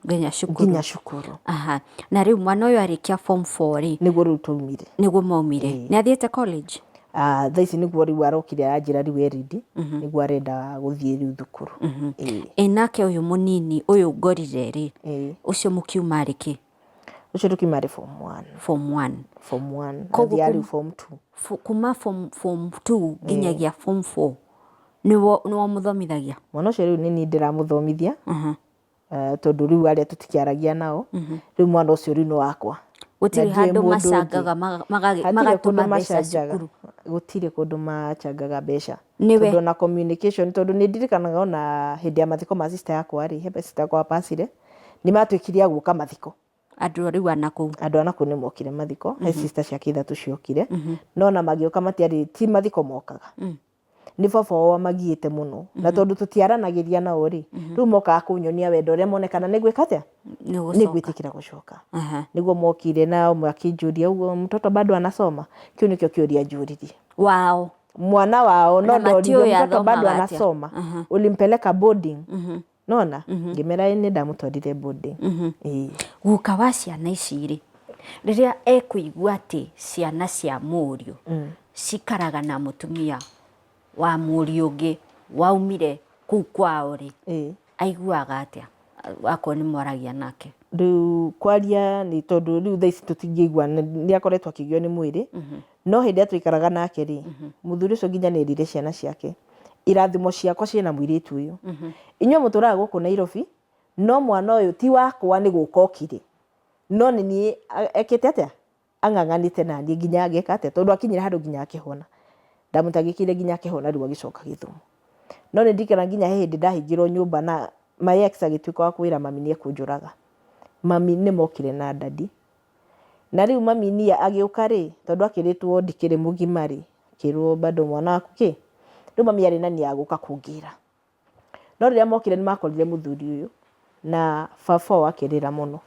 Nginya cukuru. Nginya cukuru. Aha. Na rĩu mwana ũyũ arĩkia form 4 rĩ? Nĩguo rĩu twaumire. Nĩguo mwaumire. Nĩ athiĩte college? Ah, thaa ici nĩguo rĩu arokire aranjĩra rĩu e ready, nĩguo arenda gũthiĩ rĩu thukuru. Ĩĩ. Ĩ nake ũyũ mũnini ũyũ ngorire rĩ, ũcio mũkiuma arĩ kĩ? Ũcio tũkiuma arĩ form 1. Form 1. Form 1. Koguo Athiaga rĩu form 2. Kuma form 2 nginyagia form 4 nĩwe ũmũthomithagia? Mwana ũcio rĩu nĩ niĩ ndĩramũthomithia. Tondũ rĩu arĩa tũtikĩaragia nao, rĩu mwana ũcio rĩu nĩ wakwa. Gũtirĩ Na ndiũĩ handũ mũndũ ũngĩ. macangaga Hatirĩ kũndũ magatũma mbeca macanjaga. cukuru? Gũtirĩ kũndũ machangaga mbeca. Nĩwe. Tondũ ona communication, tondũ nĩ ndirikanaga ona hĩndĩ ya mathiko ma sister yakwa rĩ, he sister yakwa wapacire, nĩ matuĩkire a gũka mathiko. Andũ rĩu a nakũu. Andũ a nakũu nĩ mokire mathiko, he sister ciake ithatũ ciokire, no ona magĩũka matiarĩ, ti mathiko mokaga. Nĩ baba wao wamagiĩte mũno. Na tondũ tũtiaranagĩria nao rĩ, rĩu mokaga kũnyonia wendo ũrĩa monekana nĩ gwĩka atĩa? Nĩ Nĩ gwĩtĩkĩra gũcoka. Nĩguo mokire na ũmwe akĩnjũria ũguo mtoto bado anasoma? Kĩu nĩkĩo kĩũria anjũririe. Wao. Mwana wao no Na ndoririo matiũĩ mtoto bado athomaga atĩa. anasoma? Ulimpeleka boarding? Nona? Ngĩmera ĩĩ nĩ ndamũtwarire boarding. Ĩĩ. Guka wa ciana ici rĩ, rĩrĩa ekũigua atĩ ciana cia mũriũ cikaraga na mũtumia wa mũriũ ũngĩ waumire kũu kwao rĩ, aiguaga atĩa akorwo nĩ mwaragia nake? Rĩu kwaria nĩ tondũ rĩu thaa ici tũtingĩiguana nĩ akoretwo akĩgio nĩ mwĩrĩ, no hĩndĩ ĩrĩa twaikaraga nake rĩ, mũthuri ũcio nginya nĩ erire ciana ciake, irathimo ciakwa ciĩna mũirĩtu ũyũ. Inyuĩ mũtũraga gũkũ Nairobi, no mwana ũyũ ti wakwa nĩ gũka okire, no nĩ niĩ ekĩte atĩa? Ang'ang'anĩte naniĩ nginya agĩka atĩa? Tondũ akinyire handũ nginya akĩhona. Ndamũtangĩkĩire nginya akĩhona rĩu agĩcoka Gĩthumo. No nĩ ndirikanaga nginya he hĩndĩ ndahingĩrwo nyũmba na my ex agĩtuĩka wa kwĩra mami nĩ ekũnjũraga. Mami nĩ mokire na daddy. Na rĩu mami niĩ agĩũka rĩ, tondũ akĩrĩtwo ndikĩrĩ mũgima rĩ, akĩrwo bado mwana waku kĩ? Rĩu mami arĩ na nia ya gũka kũngĩra. No rĩrĩa mokire nĩ makorire mũthuri ũyũ na baba wao akĩrĩra mũno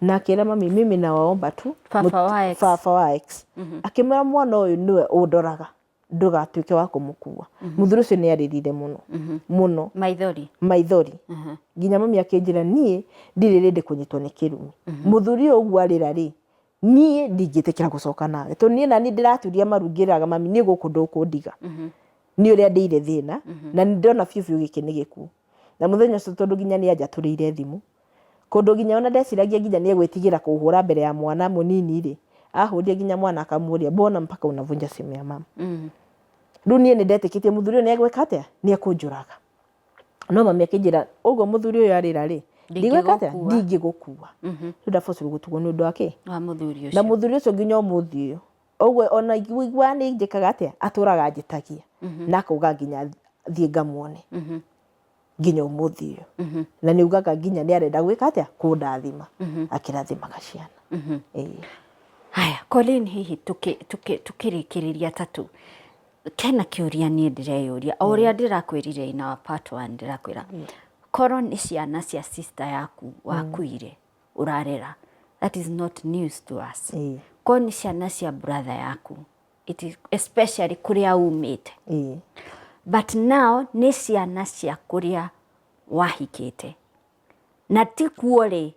na akĩra mami, mimi nawaomba tu. Baba wa ex. Baba wa ex akĩmwĩra, mwana ũyũ nĩwe ũndoraga, ndũgatuĩke wa kũmũkua. Mũthuri ũcio nĩ arĩrire mũno mũno. Maithori. Maithori. Nginya mami akĩnjĩra, niĩ ndirĩ rĩndĩ kũnyitwo nĩ kĩrumi. Mũthuri ũyũ ũguo arĩra rĩ, niĩ ndingĩtĩkĩra gũcoka nawe, tondũ niĩ nani ndĩraturia maru ngĩraga mami, niĩ gũkũ ndũkũndiga, nĩ ũrĩa ndĩire thĩna na nĩ ndona biũ biũ gĩkĩ nĩ gĩkuũ. Na mũthenya ũcio, tondũ nginya nĩ anjatũrĩire thimũ kũndũ nginya ona ndeciragia nginya nĩ egwĩtigĩra kũhũra mbere ya mwana mũnini rĩ, ahũrire nginya mwana akamũria, "Mbona mpaka unavunja simu ya mama?" Rĩu niĩ nĩ ndetĩkĩtie mũthuri ũyũ nĩ egwĩka atĩa, nĩ ekũnjũraga. No mami akĩnjĩra, ũguo mũthuri ũyũ arĩra rĩ, ndigwĩka atĩa? Ndingĩgũkua. Ndingĩgũkua. Rĩu ndabocirwo gũtugwo nĩ ũndũ wa kĩ? Wa mũthuri Na ũcio. Mũthuri ũcio nginya ũmũthĩ ũyũ ũguo ona iguaga nĩ njĩkaga atĩa, atũraga anjĩtagia na akauga nginya thiĩ ngamuone nginya ũmũthĩ ũyũ, na nĩ ugaga nginya nĩ arenda gwĩka atĩa, kũndathima, akĩrathimaga ciana. Ĩĩ. Haya, Colleen, hihi tukĩrĩkĩrĩria tatu kena kĩũria niĩ ndĩreyũria o ũrĩa ndĩrakwĩrire in our part one, ndĩrakwĩra korwo nĩ ciana cia sister yaku wakuire ũrarera, that is not news to us. Korwo nĩ ciana cia brother yaku, it is especially kũrĩa umĩte, but now nĩ ciana cia kũrĩa wahikĩte na ti kuo rĩ,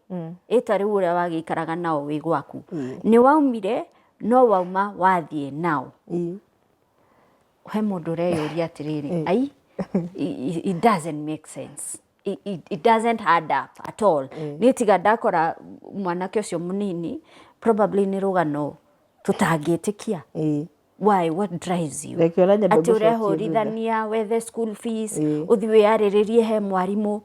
ĩta rĩu ũrĩa wagĩikaraga nao wĩ gwaku, nĩ waumire no wauma wathiĩ nao. He mũndũ ũreyũria atĩrĩrĩ, ai, it doesn't make sense, it doesn't add up at all. Niĩ tiga ndakora mwanake ũcio mũnini, probably nĩ rũgano tũtangĩtĩkia. Why? What drives you? Reke ona nyambe Atĩ ngũcokie thutha. ũrehũrithania wethe school fees, ũthiĩ wĩyarĩrĩrie he mwarimũ,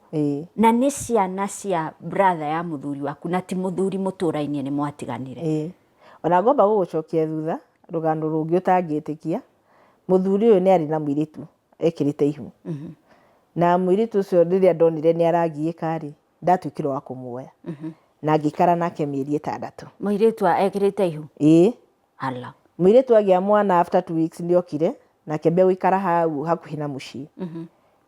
na nĩ ciana cia brother ya mũthuri waku, na ti mũthuri mũtũrainie, nĩ mwatiganire. Ĩĩ. Ona ngomba gũgũcokia thutha rũgano rũngĩ ũtangĩtĩkia. Mũthuri ũyũ nĩ arĩ na mũirĩtu ekĩrĩte ihu, na mũirĩtu ũcio rĩrĩa ndonire nĩ aragiĩka rĩ, ndatuĩkire wa kũmuoya na ngĩikara nake mĩeri 6. Mũirĩtu ekĩrĩte ihu? Ĩĩ. Ala. Mũirĩtu agĩa mwana after 2 weeks nĩ okire na akĩambia gũikara hau hakuhĩ na mũciĩ.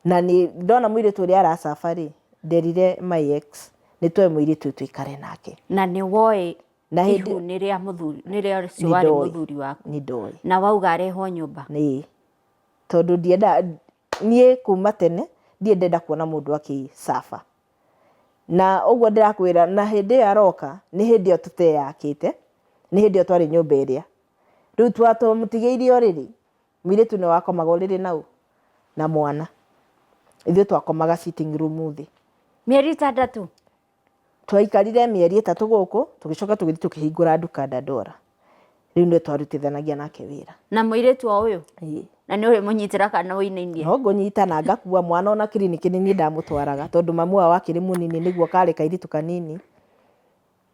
Na nĩ ndona mũirĩtu ũrĩa aracaba rĩ, nderire my ex nĩ tuoe mũirĩtu ũyũ tũikare nake. Na nĩ woĩ Na hĩndĩ ihu nĩ rĩa mũthuri, nĩ rĩa ũcio Nĩ warĩ ndoĩ. mũthuri waku? Nĩ ndoĩ. Na wauga arehwo nyũmba? Ĩĩ, tondũ ndienda niĩ kuma tene ndirĩ ndenda kuona mũndũ akĩcaba na ũguo ndĩrakwĩra. Na hĩndĩ ĩyo aroka nĩ hĩndĩ ĩyo tũteyakĩte, nĩ hĩndĩ ĩyo twarĩ nyũmba ĩrĩa rĩu twamũtigĩirie ũrĩrĩ. Mũirĩtu nĩ wakomaga ũrĩrĩ nau na mwana, ithuĩ twakomaga sitting room thĩ. Mĩeri 6? Twaikarire mĩeri 3 gũkũ, tũgĩcoka tũgĩthiĩ tũkĩhingũra nduka Dandora. Rĩu nĩ twarutithanagia nake wĩra. Na mũirĩtu o ũyũ? Ĩĩ. Na nĩ ũrĩmũnyitĩra kana ũinainie? No ngũnyita na ngakua mwana ona kiriniki nĩ niĩ ndamũtwaraga, tondũ mamu wao akĩrĩ mũnini, nĩguo karĩ kairĩtu kanini,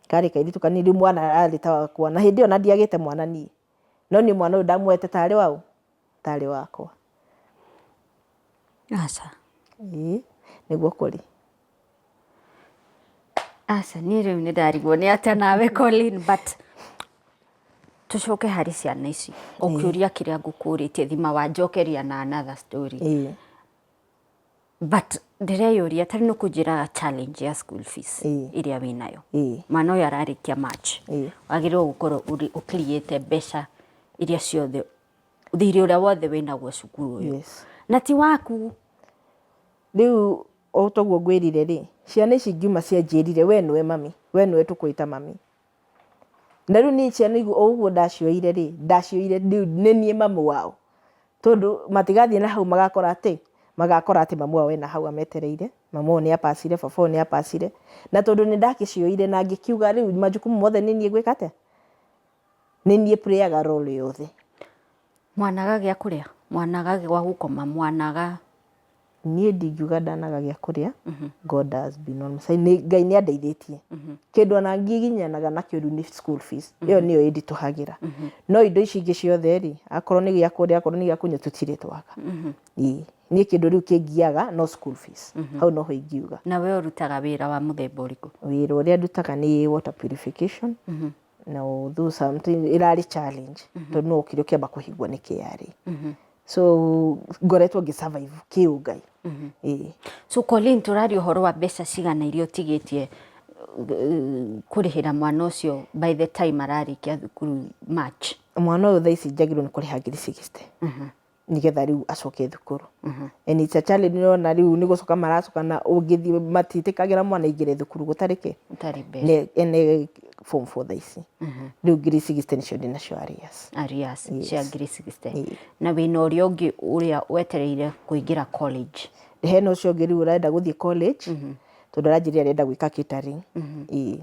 karĩ kairĩtu kanini. Rĩu mwana arĩ ta wakwa, na hĩndĩ ĩyo na ndiagĩte mwana niĩ, no niĩ mwana ũyũ ndamuoete tarĩ waũ, tarĩ wakwa. Aca. Ĩĩ, nĩguo kũrĩ. Aca, niĩ rĩu nĩ ndarigwo nĩ atĩa nawe, Colleen, but tũcoke harĩ ciana ici, o kĩũria kĩrĩa ngũkũrĩtie thima wanjokeria na another story. But ndĩreyũria, tarĩ nĩ kũnjĩraga challenge ya school fees ĩrĩa wĩnayo. Mwana ũyũ ararĩkia March. Wagĩrĩirwo gũkorwo ũclearĩte mbeca iria ciothe, thirĩ ũrĩa wothe wĩnaguo cukuru ũyũ. Na ti waku. Rĩu o toguo ngwĩrire rĩ, ciana ici ngiuma cianjĩrire, "We nĩwe mami, we nĩwe tũkwĩta mami." Na rĩu niĩ ciana o ũguo ndacioire rĩ, ndacioire rĩu nĩ niĩ mamu wao, tondũ matigathiĩ na hau magakora atĩ mamu wao ena hau ametereire, mamu wao nĩ apacire, baba wao nĩ apacire. Na tondũ nĩ ndakĩcioire na ngĩkiuga rĩu majukumu mothe nĩ niĩ ngwĩka atĩa, nĩ niĩ playaga role yothe. Mwanaga gĩa kũrĩa, mwanaga gwa gũkoma, mwanaga? Niĩ ndingiuga ndanaga gĩa kũrĩa. God has been on my side. Ngai nĩ andeithĩtie. Kĩndũ ona ngiginyanaga nakĩo rĩu nĩ school fees, ĩyo nĩyo ĩnditũhagĩra, no indo ici ingĩ ciothe rĩ, akorwo nĩ gĩa kũrĩa, akorwo nĩ gĩa kũnyua, tũtirĩ twaga. Ĩĩ, niĩ kĩndũ rĩu kĩngiaga no school fees, hau noho ingiuga. Na we ũrutaga wĩra wa mũthemba ũrĩkũ? Wĩra ũrĩa ndutaga nĩ water purification, na although sometimes ĩrarĩ challenge tondũ no ũkire ũkĩamba kũhingwo nĩ KRA. So ngoretwo ngĩ survive kĩũngai. Ĩĩ. So Colleen, tũraria ũhoro wa mbeca cigana iria ũtigĩtie kũrĩhĩra mwana ũcio by the time ararĩkia thukuru March? Mwana ũyũ thaa ici njagĩrĩirwo nĩ kũrĩha 60,000 nĩgetha rĩu acoke thukuru. And it's a challenge, nĩũrona rĩu nĩ gũcoka maracoka na ũngĩthiĩ matiĩtĩkagĩra mwana aingĩre thukuru gũtarĩ kĩ? Gũtarĩ mbeca. Nĩ ene form 4 thaa ici. Rĩu 60,000 nĩcio ndĩnacio arrears. Arrears cia 60,000. Ĩĩ. Na wĩna ũrĩa ũngĩ ũrĩa wetereire kũingĩra college. Hena ũcio ũngĩ rĩu ũrenda gũthiĩ college tondũ aranjĩrire arenda gwĩka catering. Ĩĩ.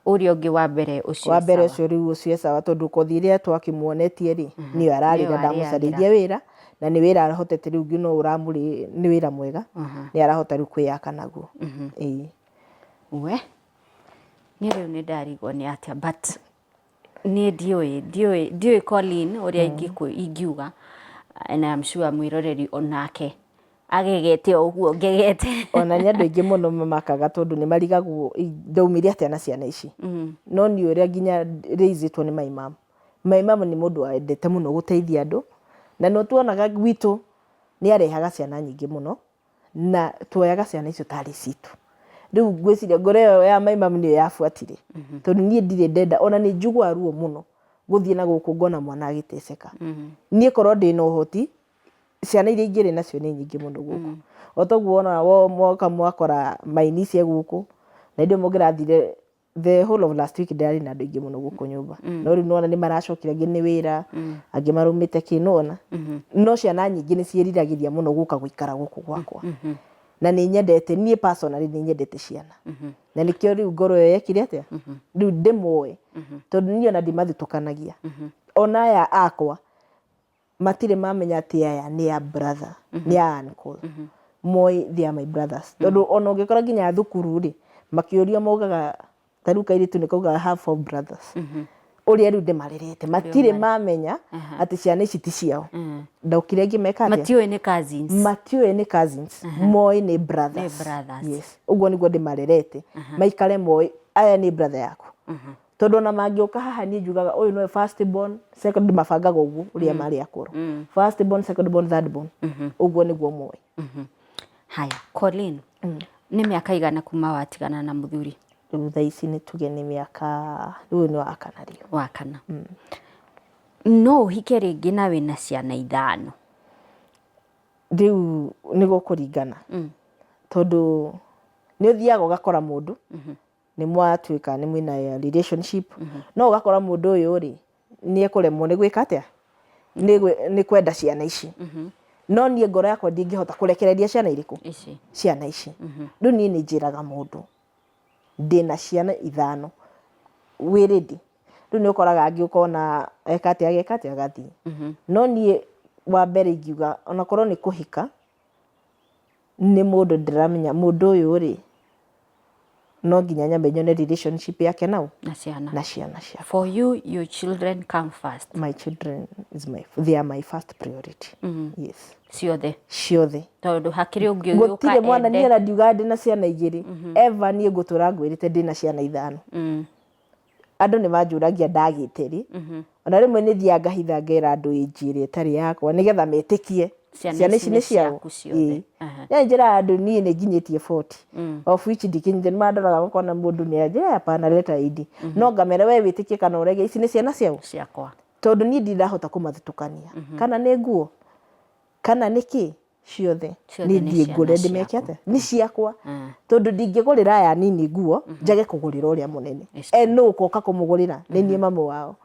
Ũrĩa ũngĩ wa mbere ũcio Wa mbere sawa. ũcio rĩu ũcio e sawa tondũ kothi ĩrĩa twakĩmuonetie rĩ, nĩyo ararĩra. Nĩyo Ndamũcarĩirie wĩra na nĩ wĩra ahotete rĩu no ũramũrĩ, nĩ wĩra mwega, nĩ arahota rĩu kwĩyaka naguo. Ĩĩ. We niĩ rĩu nĩ ndarigwo nĩ atĩa, but niĩ ndiũĩ ndiũĩ ndiũĩ Colleen ũrĩa ingiuga, and I'm sure mwĩroreri onake agegete o ũguo ngegete. Ona nĩ andũ aingĩ mũno mamakaga tondũ nĩ marigagwo ndaumire atĩa na ciana ici. No niĩ ũrĩa nginya raisĩtwo nĩ my mom. My mom nĩ mũndũ wendete mũno gũteithia andũ, na nĩ tuonaga gwitũ nĩ arehaga ciana nyingĩ mũno, na tuoyaga ciana icio tarĩ citũ. Rĩu ngwĩciria ngoro ĩyo ya my mom nĩyo yabuatire, tondũ niĩ ndirĩ ndenda, ona nĩ njiguaga ruo mũno gũthiĩ na gũkũ ngona mwana agĩteceka. Niĩ korwo ndĩna ũhoti, ciana iria ingĩrĩ nacio nĩ nyingĩ mũno gũkũ. O toguo wonaga mwoka mwakora my niece e gũkũ, na hĩndĩ ĩyo mũngĩrathire the whole of last week ndĩrarĩ na andũ aingĩ mũno gũkũ nyũmba. No rĩu nĩwona nĩ maracokire, angĩ nĩ wĩra, angĩ marũmĩte kĩ, nĩwona. No ciana nyingĩ nĩ ciĩriragĩria mũno gũka gũikara gũkũ gwakwa. Na nĩ nyendete, niĩ personally nĩ nyendete ciana. Na nĩkĩo rĩu ngoro ĩyo yekire atĩa? Rĩu ndĩmoe. Tondũ niĩ ona ndimathutũkanagia. Ona aya akwa matirĩ mamenya atĩ aya nĩ a brother, nĩ a uncle. Moĩ they are my brothers. Tondũ ona ũngĩkora nginya thukuru rĩ, makĩũrio maugaga, ta rĩu kairĩtu nĩ kaugaga, "I have four brothers." Ũrĩa rĩu ndĩmarerete matirĩ mamenya atĩ ciana ici ti ciao. Ndokire ngĩmeka atĩa? Matiũĩ nĩ cousins. Matiũĩ nĩ cousins, moĩ nĩ brothers. Nĩ brothers. Yes, ũguo nĩguo ndĩmarerete, maikare moĩ aya nĩ brother yaku, tondũ ona mangĩũka haha niĩ njugaga ũyũ nĩwe first born, second, mabangaga ũguo ũrĩa marĩ akũrũ, first born, second born, third born, ũguo nĩguo moĩ. Haya, Colleen, nĩ mĩaka igana kuma watigana na mũthuri? Rĩu thaa ici nĩ tuge nĩ mĩaka, rĩu nĩ wa kana rĩu. Wa kana. No ũhike rĩngĩ na wĩna ciana ithano? Rĩu nĩ gũkũringana, tondũ nĩ ũthiaga ũgakora mũndũ nĩ mwatuĩka nĩ mwĩna relationship, no ũgakora mũndũ ũyũ rĩ, nĩ ekũremwo nĩ gwĩka atĩa, nĩ kwenda ciana ici. No niĩ ngoro yakwa ndingĩhota kũrekereria ciana irĩkũ? Ici. Ciana ici. Rĩu niĩ nĩ njĩraga mũndũ ndĩna ciana ithano, wĩ ready? Rĩu nĩ ũkoraga angĩ ũkona eka atĩa, ageka atĩa, agathiĩ. No niĩ wa mbere ingiuga onakorwo nĩ kũhika, nĩ mũndũ ndĩramenya mũndũ ũyũ rĩ, no nginya nyambe nyone relationship yake nau na ciana. Na ciana ciakwa. For you, your children come first. My children is my they are my first priority, yes. Ciothe. Ciothe. Tondũ hakĩrĩ ũngĩ ũgĩũka Gũtirĩ mwana ende. Niĩ ona ndiugaga ndĩna ciana igĩrĩ ever, niĩ ngũtũra ngwĩrĩte ndĩna ciana ithano. Andũ nĩ manjũragia ndagĩte rĩ, ona rĩmwe nĩ thiaga ngahitha ngera andũ ĩnji ĩrĩa ĩtarĩ yakwa nĩgetha metĩkie Ciana ciana ici ici nĩ nĩ ciao. ciaku ciothe. Ĩĩ. Nĩ njĩraga andũ niĩ nĩ nginyĩtie 40, of which ndikinyĩte. Nĩ mandoraga makona mũndũ nĩ anjĩra hapana, leta ID, no ngamera we wĩtĩkie kana ũrege, ici nĩ ciana ciao. Ciakwa. Tondũ niĩ ndirahota kũmathutũkania, kana nĩ nguo kana nĩ kĩ, ciothe. Ciothe nĩ nĩ thiĩ ciana ngũre ndĩmeke ciaku. atĩa, nĩ ciakwa, tondũ ndingĩgũrĩra aya nini nguo njage kũgũrĩra ũrĩa mũnene. It's E nũ ũkoka kũmũgũrĩra? Nĩ niĩ mamu wao,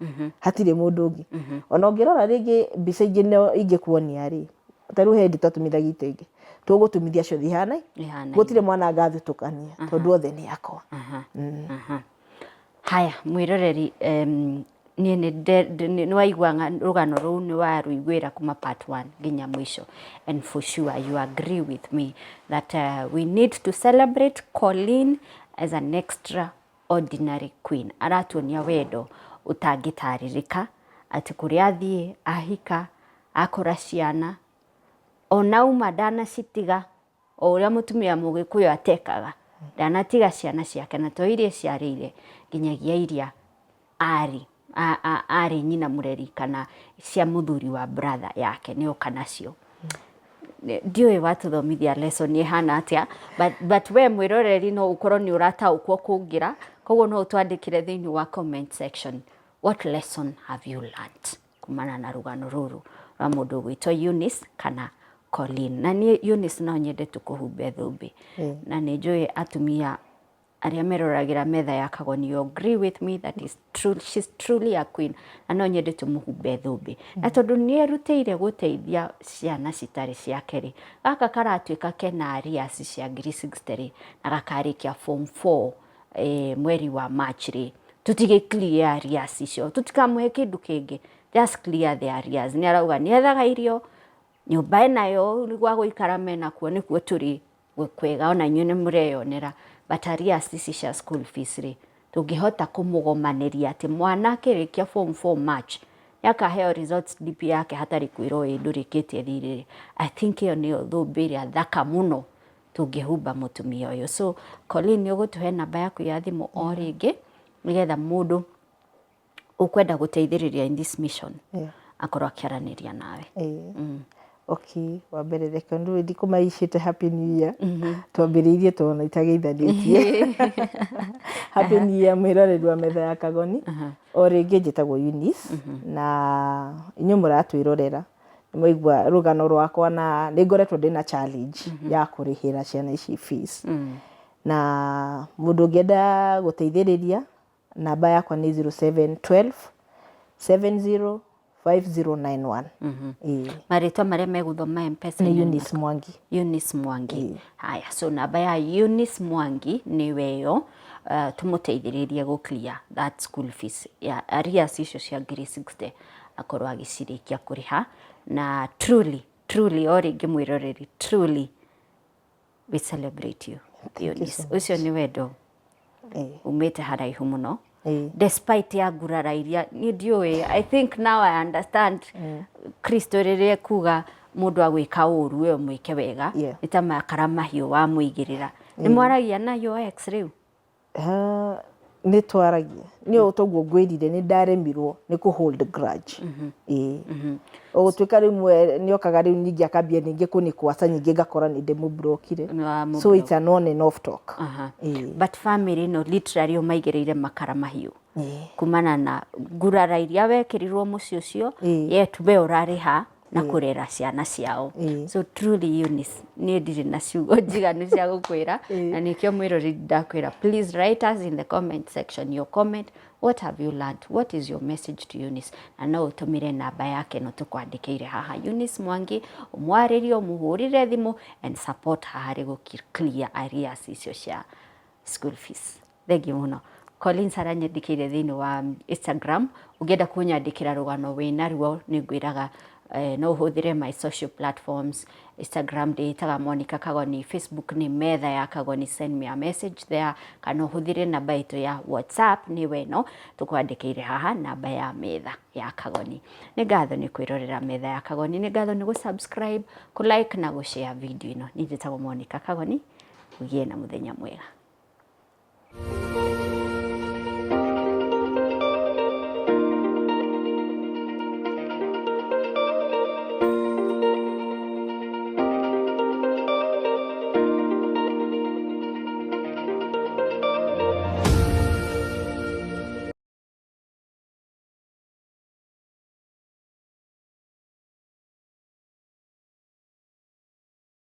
hatirĩ mũndũ ũngĩ. Ona ũngĩrora rĩngĩ mbica ingĩ no ingĩkuonia rĩ, ta rĩu he hĩndĩ twatumithagia itenge, tũgũtumithia ciothe ihanaine. Ihanaine. Gũtirĩ mwana ngathutũkania tondũ othe nĩ akwa. Haya, mwĩroreri, niĩ nĩ waigua rũgano rũu, nĩ warũiguĩra kuma part 1 nginya mũico, and for sure you agree with me that we need to celebrate Colleen as an extraordinary queen. Aratuonia wendo ũtangĩtarĩrĩka, atĩ kũrĩa athiĩ ahika akora ciana ona uma ndanacitiga, o ũrĩa mũtumia mũgĩkũyũ atekaga, ndanatiga ciana ciake, na to iria ciarĩire nginyagia iria arĩ. Arĩ nyina mũreri kana cia mũthuri wa brother yake nĩ oka nacio. Ndiũĩ watũthomithia lesson ĩhana atĩa, but we mwĩroreri no ũkorwo nĩ ũrataũkwo kũngĩra, koguo no ũtwandĩkĩre thĩinĩ wa comment section, what lesson have you learnt kumana na rũgano rũrũ rwa mũndũ ũgwĩtwo Eunice kana Colleen? Na niĩ Eunice no nyende tũkũhumbe thũmbĩ, na nĩ njũĩ atumia arĩa meroragĩra Metha ya Kagoni, you agree with me that is true, she's truly a queen, na no nyende tũmũhumbe thũmbĩ. Na tondũ nĩ erutĩire gũteithia ciana citarĩ ciake rĩ, gaka karatuĩka kena arrears cia ngiri 60 rĩ, na gakarĩkia form 4 mweri wa March rĩ, tũtige clear arrears icio, tũtikamũhe kĩndũ kĩngĩ, just clear the arrears. Nĩ arauga nĩ ethaga irio, nyũmba enayo, gwa gũikara menakuo nĩkuo tũrĩ kwega, ona inyuĩ nĩ mũreyonera, but arrears ici cia school fees rĩ, tũngĩhota kũmũgomanĩria atĩ mwana akĩrĩkia form 4 March nĩ akaheo results slip yake hatarĩ kwĩrwo ĩ ndũrĩkĩtie thirĩ rĩ, I think ĩyo nĩyo thũmbĩ ĩrĩa thaka mũno tũngĩhumba mũtumia ũyũ. So Colleen, nĩ ũgũtũhe namba yaku ya thimũ o rĩngĩ, nĩgetha mũndũ ũkwenda gũteithĩrĩria in this mission akorwo akĩaranĩria nawe. Ĩĩ. Okay, wa mbere reke ndũĩ ndikũmaicĩte happy new year. Twambĩrĩirie tona itageithanĩtie. Happy new year, mwĩroreri wa Metha ya Kagoni. O rĩngĩ njĩtagwo Eunice, na inyuĩ mũratwĩrorera nĩ mwaigua rũgano rwakwa, na nĩ ngoretwo ndĩna challenge ya kũrĩhĩra ciana ici fees. Na mũndũ ũngĩenda gũteithĩrĩria, namba yakwa nĩ 0712 70 5091. Ĩĩ. Marĩtwa marĩa megũthoma M-Pesa? Nĩ Eunice Mwangi. Eunice Mwangi. Haya, so namba ya Eunice Mwangi nĩwe ĩyo, tũmũteithĩrĩrie gũ clear that school fees ya arrears icio cia ngiri 60, akorwo agĩcirĩkia kũrĩha. Na truly, truly, o rĩngĩ mwĩroreri, truly we celebrate you, Eunice. Ũcio nĩ wendo umĩte haraihu mũno, despite ya ngurara iria niĩ ndiũĩ. I think now I understand Kristo rĩrĩa ekuga mũndũ agwĩka ũru we ũmwĩke wega. Nĩ ta makara mahiũ wamũigĩrĩra. Nĩ mwaragia na your ex rĩu? Ah, nĩ twaragia. Nĩ ũũ toguo ngwĩrire, nĩ ndaremirwo nĩ kũ hold grudge. Ĩĩ, ũgũtuĩka rĩmwe nĩ okaga rĩu ningĩ akambia ningĩ kũnĩkwaca, ningĩ ngakora nĩ ndĩmũblokire. Nĩ So it's an on and off talk. Ĩĩ. But family ĩno literally ũmaigĩrĩire makara mahiũ kumana na ngurara iria wekĩrirwo mũciĩ ũcio, yet we ũrarĩha na kũrera ciana ciao. So truly, Eunice, niĩ ndirĩ na ciugo njiganu cia gũkwĩra, na nĩkĩo mwĩrori ndakwĩra, please write us in the comment section your comment, what have you learned, what is your message to Eunice? Na no ũtũmĩre namba yake no tũkwandĩkĩire haha, Eunice Mwangi, ũmwarĩrie, ũmũhũrĩre thimũ and support haha harĩ gũ clear arrears icio cia school fees. Thengiũ mũno. Collins aranyandĩkĩire thĩinĩ wa Instagram. Ũngĩenda kũnyandĩkĩra rũgano wĩna ruo, nĩ ngwĩraga no ũhũthĩre my social platforms. Instagram ndĩĩtaga Monica Kagoni, Facebook nĩ Metha ya Kagoni. Send me a message there, kana ũhũthĩre namba itũ ya WhatsApp, nĩwe ĩno tũkwandĩkĩire haha, namba ya Metha ya Kagoni. Nĩ ngatho nĩ kwĩrorera Metha ya Kagoni, nĩ ngatho nĩ gũ subscribe, kũ like na gũ share video ĩno. Niĩ njĩtagwo Monica Kagoni. Ũgĩe na mũthenya mwega.